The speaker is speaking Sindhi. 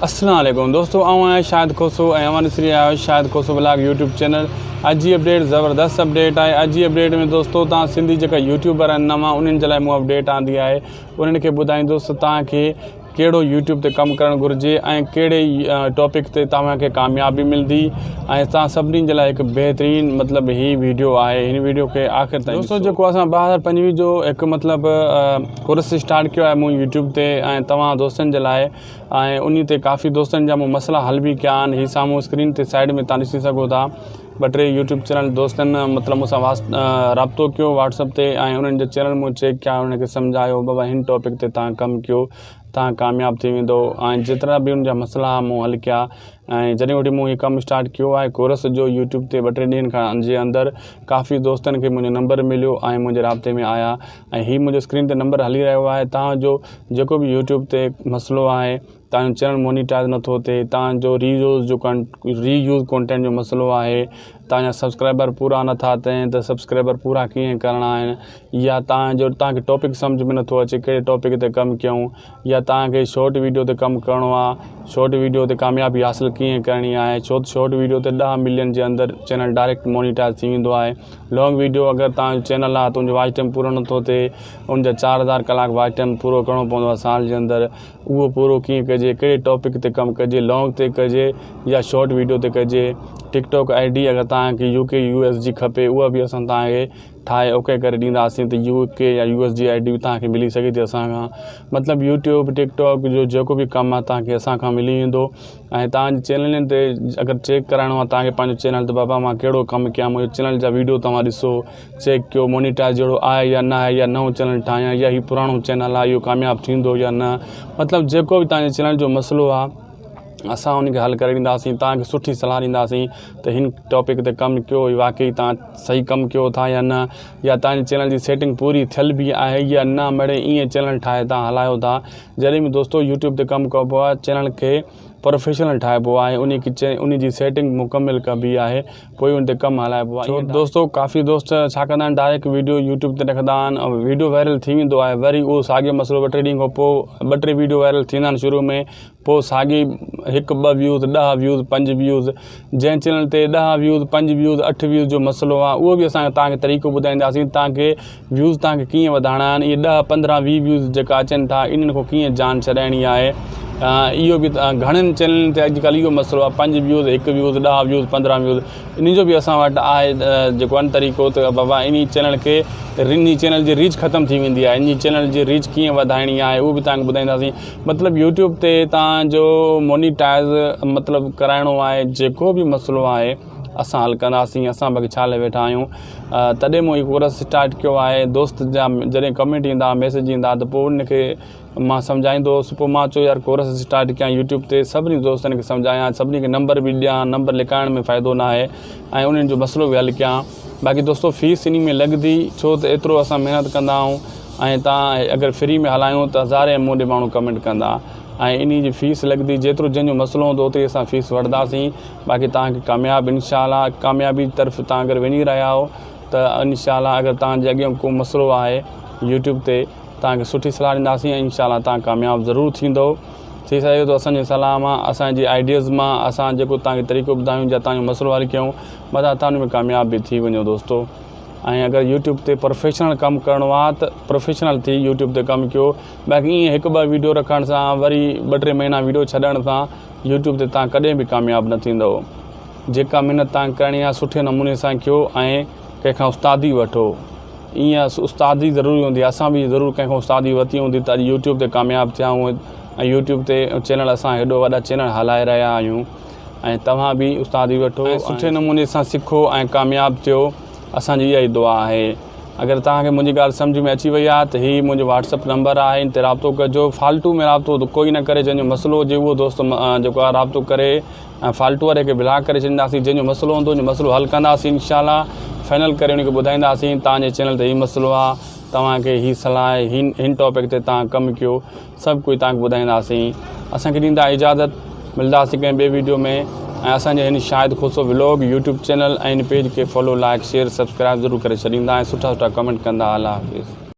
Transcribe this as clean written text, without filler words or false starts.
السلام عليڪم دوستو آئون آهيان شاهد کوسو ۽ اوهان ڏسي رهيا آهيو Shahid Khoso blog YouTube channel اڄ جي اپڊيٽ زبردست اپڊيٽ آهي اڄ جي اپڊيٽ ۾ دوستو توهان سنڌي جيڪا يوٽيوبر آهن نوان انهن جي لاء مون اپڊيٽ آندي آهي انهن کي ٻڌائيندس ته توهان کي ڪهڙو يوٽيوب تي ڪم ڪرڻ گهرجي ۽ ڪهڙي ٽاپڪ تي توهان کي ڪاميابي ملندي ۽ توهان سڀني جي لاء هڪ بهترين مطلب هي ويڊيو آهي هن ويڊيو کي آخر تائين دوستو جيڪو اسان 2025 جو هڪ مطلب ڪورس اسٽارٽ ڪيو آهي مون يوٽيوب تي ۽ توهان دوستن جي لاء ۽ انهي تي ڪافي دوستن جا مون مسئلا حل به ڪيا آهن هي سامهون اسڪرين تي سائيڊ ۾ توهان ڏسي سگهو ٿا ٻه ٽي يوٽيوب چينل دوستن مطلب مون سان رابطو ڪيو واٽس اپ تي ۽ انهن جا چينل مون چيڪ ڪيا انهن کي سمجهايو بابا هن ٽاپڪ تي تان ڪم ڪيو تان ڪامياب ٿي ويندو ۽ جيترا به ان جا مسئلا هئا مون حل ڪيا ۽ جڏهن وٺي مون هي ڪم اسٽارٽ ڪيو آهي ڪورس جو يوٽيوب تي ٻه ٽي ڏينهن کان جي اندر ڪافي دوستن کي منهنجو نمبر مليو ۽ منهنجي رابطي ۾ آيا ۽ هي منهنجو اسڪرين تي نمبر هلي رهيو آهي تان جو جيڪو به يوٽيوب تي مسئلو آهي توهان جو چينل مونيٽائز نٿو ٿئي توهان جو ري يوز جو ري يوز ڪونٽينٽ جو مسئلو آهي توهان جا سبسڪرائبر پورا نٿا ٿين ته سبسڪرائبر پورا ڪيئن ڪرڻا آهن يا توهان جو توهان کي ٽاپڪ سمجهه ۾ نٿو اچي ڪهڙي ٽاپڪ تي ڪم ڪيون يا توهان کي شارٽ ويڊيو تي ڪم ڪرڻو آهي شارٽ ويڊيو تي ڪاميابي حاصل ڪيئن ڪرڻي آهي ڇو ته شارٽ ويڊيو تي ڏهه ملين جي اندر چينل ڊائريڪٽ مونيٽائز ٿي ويندو آهي لانگ ويڊيو اگر توهان جو چينل آهي ته ان جو واچ ٽائيم پورو نٿو ٿئي ان جا 4000 ڪلاڪ واچ ٽائيم پورو ڪرڻو پوندو آهي سال جي اندر اهو پورو ڪيئن ڪجي ڪهڙي ٽاپڪ تي ڪم ڪجي لانگ تي ڪجي يا شارٽ ويڊيو تي ڪجي ٽڪ ٽاڪ I D اگر توهان کي يو ڪي يو ايس جي کپي اها به اسان توهان کي ٺاهي اوڪي ڪري ڏينداسين ته يو ڪي يا يو ايس جي I D به توهان کي ملي سگهي ٿي اسان کان مطلب يوٽيوب ٽڪ ٽاڪ جو جيڪو به ڪم آهي توهان کي اسان کان ملي ويندو ۽ توهان جي چينلن تي اگر چيڪ ڪرائڻو آهي توهان کي پنهنجو چينل ته بابا مان ڪهڙو ڪم ڪيان منهنجو چينل جا ويڊيو توهان ڏسو چيڪ ڪيو مونيٽائز جهڙو آهي يا نه آهي يا نئون چينل ٺاهيان يا هي پراڻو چينل آهي اهو ڪامياب ٿيندو يا نه مطلب جيڪو به توهان جي چينل جو مسئلو آهي اسان ان کي حل ڪري ڏينداسين توهان کي سٺي صلاح ڏينداسين ته هن ٽاپڪ تي ڪم ڪيو هي واقعي توهان صحيح ڪم ڪيو ٿا يا نه يا توهان جي چينل جي سيٽنگ پوري ٿيل به آهي يا نه مڙئي ائين چينل ٺاهي توهان هلايو ٿا جڏهن به دوستو يوٽيوب تي ڪم ڪبو آهي چينل کي پروفيشنل ٺاهبو آهي ان کي ان جي سيٽنگ مڪمل ڪبي آهي پوء ان تي ڪم هلائبو آهي. ڇو دوستو ڪافي دوست ڇا ڪندا آهن ڊائريڪٽ ويڊيو يوٽيوب تي رکندا آهن ۽ ويڊيو وائرل ٿي ويندو آهي وري اهو ساڳيو مسئلو ٻه ٽي ڏينهن کان پوء ٻه ٽي ويڊيو وائرل ٿيندا آهن شروع ۾ پوء ساڳي هڪ ٻه ويوز ڏهه ويوز پنج ويوز جنهن چينل تي ڏهه ويوز پنج ويوز اٺ ويوز جو مسئلو آهي اهو به اسان توهان کي طريقو ٻڌائينداسين توهان کي ويوز توهان کي ڪيئن وڌائڻا آهن اهي ڏهه پندرهن 20 ويوز جيڪا اچن ٿا انهن کان ڪيئن جان ڇڏائڻي آهي اهو به گهڻن چينلن تي اڄڪلهه اهو مسئلو آهي پنج ويوز هڪ ويوز ڏهه ويوز 15 ويوز ان جو به اسان وٽ آهي جيڪو آهي طريقو ته بابا انهي چينل کي انهي چينل جي ريچ ختم ٿي ويندي آهي انهي چينل جي ريچ ڪيئن وڌائڻي آهي اهو به توهان کي ٻڌائينداسين مطلب يوٽيوب تي توهان جو مونيٽائز مطلب ڪرائڻو آهي جيڪو به مسئلو آهي اسان حل ڪنداسين اسان باقي ڇا لاء ويٺا آهيون تڏهن مون هي ڪورس اسٽارٽ ڪيو آهي دوست جا جڏهن ڪمينٽ ايندا ميسيج ايندا ته پوء ان کي مان سمجهائيندو هوس پوء مان چيو يار ڪورس اسٽارٽ ڪيان يوٽيوب تي سڀني دوستن کي سمجهايان سڀني کي نمبر به ڏيان نمبر لڪائڻ ۾ فائدو نه آهي ۽ انهن جو مسئلو به حل ڪيان باقي دوستو فيس انهي ۾ لڳندي ڇو ته ايترو اسان محنت ڪندا آهيون ۽ تان اگر فري ۾ هلايون ته هزارين مون ڏي ماڻهو ڪمينٽ ڪندا ۽ انهي جي فيس لڳندي جيترو جنهن جو مسئلو هوندو اوتري اسان فيس وٺنداسين باقي توهان کي ڪامياب انشاء الله ڪاميابي جي طرف توهان اگر وڃي رهيا آهيو ته انشاء الله اگر توهان جي اڳيان ڪو مسئلو آهي يوٽيوب تي توهان کي سٺي صلاح ڏينداسين ۽ انشاء الله توهان ڪامياب ضرور ٿيندو ٿي سگهي ٿو اسان جي صلاح مان اسان جي آئيڊياز مان اسان جيڪو توهان کي طريقو ٻڌايون يا توهان جو مسئلو حل ڪيون متان توهان ان ۾ ڪامياب به ٿي وڃو دوستو ۽ اگر يوٽيوب تي پروفيشنل ڪم ڪرڻو آهي ته پروفيشنل ٿي يوٽيوب تي ڪم ڪيو باقي ائين هڪ ٻه ويڊيو رکڻ سان وري ٻه ٽي مهينا ويڊيو ڇڏڻ سان يوٽيوب تي توهان ڪڏهن به ڪامياب نه ٿيندؤ جيڪا محنت توهان کي ڪرڻي آهي سٺي نموني سان ڪيو ۽ ڪنهن کان استادي وٺو ائين استادي ضروري هوندي آهي اسان به ضرور ڪنهن کان استادي ورتي هوندي ته اڄ يوٽيوب تي ڪامياب ٿيا آهيون ۽ يوٽيوب تي چينل اسان هيڏو وڏا چينل هلائي رهيا آهيون ۽ توهان به استادي وٺو ۽ سٺي نموني سان سکو ۽ ڪامياب ٿيو اسان جي اها ئي دعا آهي اگر توهان کي منهنجي ڳالهه سمجهه ۾ اچي وئي آهي ته هي منهنجو واٽس اپ نمبر آهي ان تي رابطو ڪجو فالتو ۾ رابطو ته ڪوئي نه ڪري جنهن جو مسئلو هجي اهو دوست جيڪو آهي رابطو ڪري ۽ فالتو واري کي بلاڪ ڪري ڇڏينداسين جنهن جو مسئلو هوندو ان جو مسئلو حل ڪنداسين انشاء الله فائنل ڪري ان کي ٻڌائينداسين توهان جي چينل تي هي مسئلو آهي توهان کي هي صلاح آهي هن هن ٽاپڪ تي توهان ڪم ڪيو سڀ ڪجهه توهان کي ٻڌائينداسين اسان کي ڏيندا اجازت ملداسين ڪنهن ٻي ويڊيو ۾ ۽ اسان جي هن Shahid Khoso vlog YouTube channel ۽ هن پيج کي فالو لائڪ شيئر سبسڪرائب ضرور ڪري ڇڏيندا ۽ سٺا سٺا ڪمينٽ ڪندا الله حافظ.